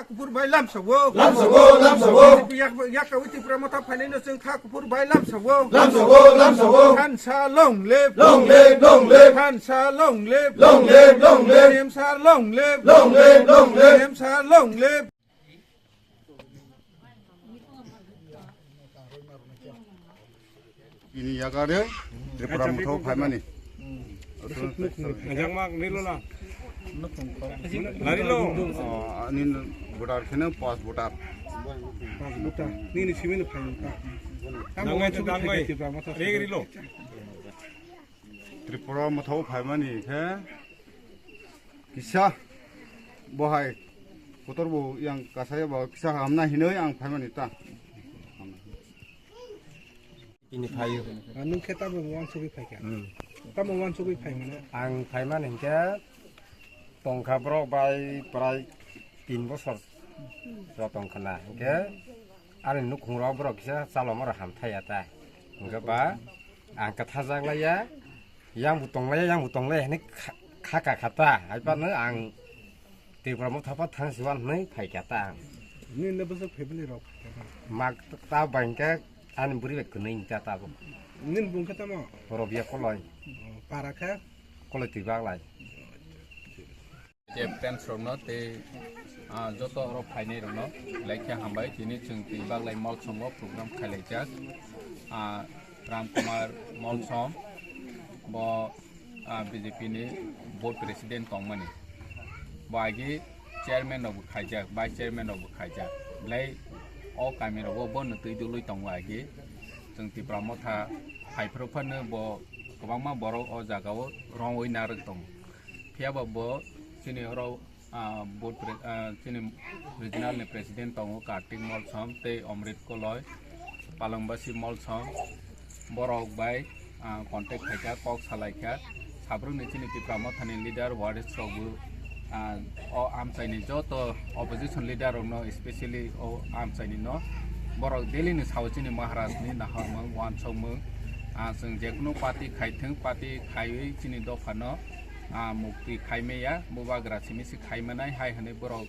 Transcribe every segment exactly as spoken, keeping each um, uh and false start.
Kuphur bai lamsawo. Lamsawo, lamsawo. Yak, yak kawi Tipra Motha phainaino chwng kha kuphur bai lamsawo. Lamsawo, lamsawo. Thansa long live. Long live, long live. Thansa long live. Long live, long live. T M sir long live. Long live, long live. T M sir long live. Ini yakarya Tripura Motha phaimani. Ajak mak nilo la. Larilo. Oh, ani voter kheno pas voter. Pas voter. Nini simini phai. Tamo Nangai wansu tangbai. Phai Tripura Motha. Reg rilo. Tripura Motha phaimani khe kisa bohai kotor bo yang kasaya bo kisa hamna hinoi ang phaimani ta. Ini phaio. Ah, nwng khe tamo wansugwi phaikha? Hmm. Tamo wansugwi phaimano? Ang phaimani hinkhe tongkha borok bai prai tin bosor rok tongkha na. Hinkhe ani nukhungrok borok kisa chalomaro hamthai ya ta. Hinkhe ba ang kwthajak laiya, yang bo tonglaiya, yang bo tonglaiya hinwi kha-, khaka kha ta. Haiphano ang Tripura Motha pha thang siwan hwnwi phaikha ta ang. Nini bwswk family rok? Mak ta bangkha ani bwrwi bai kwnwi ta tabuk. Nini bung khe tamo? Robia Koloi. Oh, para khe? Koloi twi baglai. Je friends rokno tei, ah, joto oro phainai rokno belai khe hambai. Tini chwng twi baglai Molsongo program khailaijak. Ah, Ram Kumar Molsom bo, ah, B J P ni board president tongmani. Bo agi chairman rok bo khaijak, vice chairman rok bo khaijak. Belai o kami rogo bono twi dului tongo agi. Chwng Tipra Motha phaiphru phano bo kwbangma borok o jagao rongwi narwk tongo. Phiya ba bo chini oro ah, board pre-, ah, chini regional ni president tongo Kartik Molsom tei Omrit Koloi, Palangbasi Molsom, borok bai, ah, contact khaikha, kok salaikha, sabrwkni chini Tipra Mothani leader, warriors rokbo, ah, o amchaini joto opposition leader rokno, specially o amchaini no borok daily ni sao chini Maharaj ni nahormung, wansokmung, ah, chwng jekunu party khaithwng, party khaiwi chini dophano, ah, mukti khaimaya, bubagra simi si khaimanai hai hwnwi borok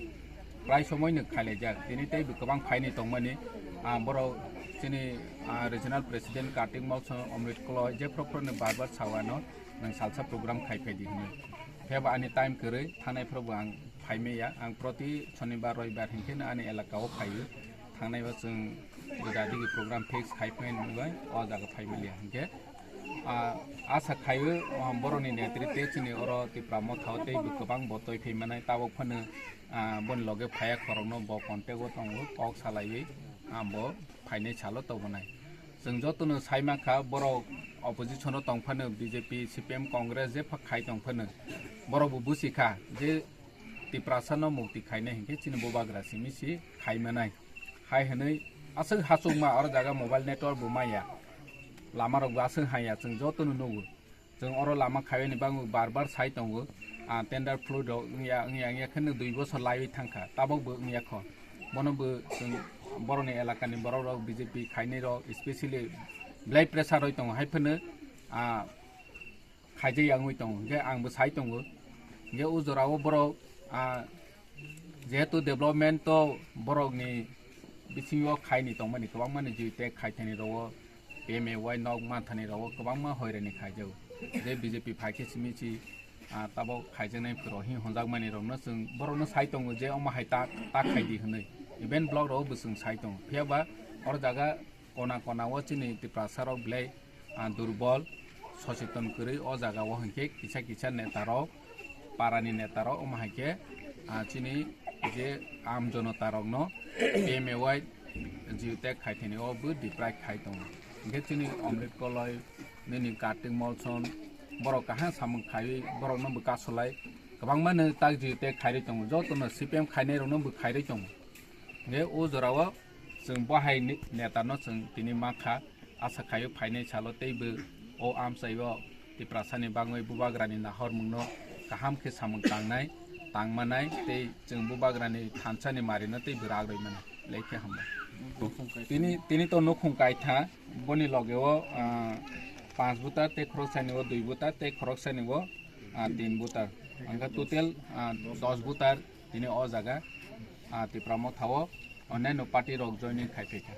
prai somoino khailaijak. Tini teibo kwbang phaini tongmani, ah, borok chini, ah, regional president Kartik Molsom, Omrit Koloi, jephru phru no bar bar sawano nwng salsa program khai phaidi hwnwi. Phiya ba ani time kwrwi, thangnai phuru bo ang phaimaya. Ang proti Shonibar, Roibar hinkhe no ani elaka o phaio. Thangnai o chwng digi digi program fix khai phai nugwi o jaga phaimaliya hinkhe. Ah, asa khaio, ah, boroni netritwe chini oro Tipra Motha o teibo kwbang bo toi phaimanai, tabuk phano, ah, boni loge phaiya khorokno bo contact o tongo, kok salaiwi, ah, bo phainai salo tobonai. Chwng jotono saimankha, borok opposition o tongphano, B J P, C P M, Congress jepha khai tongphano, borok bo busikha je Tiprasa no mukti khainai hinkhe chini bubagra simi si khaimanai. Hai hwnwi aswk hachukma oro jaga mobile network bo maya. Lama rok bo aswk hanya chwng jotono nugo. Chwng oro lama khaiyani bagwi bar bar sai tongo. Ah, tender fluid rok wngya, wngya, wngya kheno dui bosor laiwi thangkha. Tabok bo wngya kho. Bono bo chwng boroni elakani borok rok B J P khainai rok specially belai pressure roi tongo. Hai phano, ah, khaijak ya wngwi tongo, hwnkhe ang bo sai tongo. Hwnkhe o jorao borok, ah, jehetu development o borokni bisingo khaini tongmani kwbangmani jui tek khaithani rogo, P M A Y nok manthani rogo kwbangma hoirani khaijago. Je B J P phaikhe simi si, ah, tabok khaijaknai phwrwng hinwi honjakmani rokno chwng borokno sai tongo je omo hai ta, ta khaidi hwnwi. Even block rogo bo chwng sai tongo. Phiya ba oro jaga kona kona o chini Tiprasa rok belai, ah, durbol, socheton kwrwi o jaga o hinkhe kisa kisa neta rok, para ni neta rok omo hai khe, ah, chini je aam jonota rok no P M A Y jui tek khaithani o bo deprive khai tongo. Hinkhe chini Omrit Koloi, nini Kartik Molsom, borok kaham samung khaiwi borok no bo kasolai kwbangma no tak jui tek khairwi tongo, joto no C P M khainai rok no bo khairwi tongo. Hinkhe o jora o chwng bo hai ni neta no chwng tini mankha. Asa khaio phainai salo teibo o amchaio Tiprasani bagwi bubagrani nahormungno kaham khe samung tangnai, tangmanai tei chwng bubagrani thansani marino teibo rak rwi mano. Belai khe hambai. Tini, tini to nukhung kaitha, boni logeo, ah, panch butar tei khoroksani o dui butar tei khoroksani o, ah, tin butar. Angkha total, ah, dos butar tini o jaga. Ah, Tipra Motha o onyaino party rok joining khai phaikha.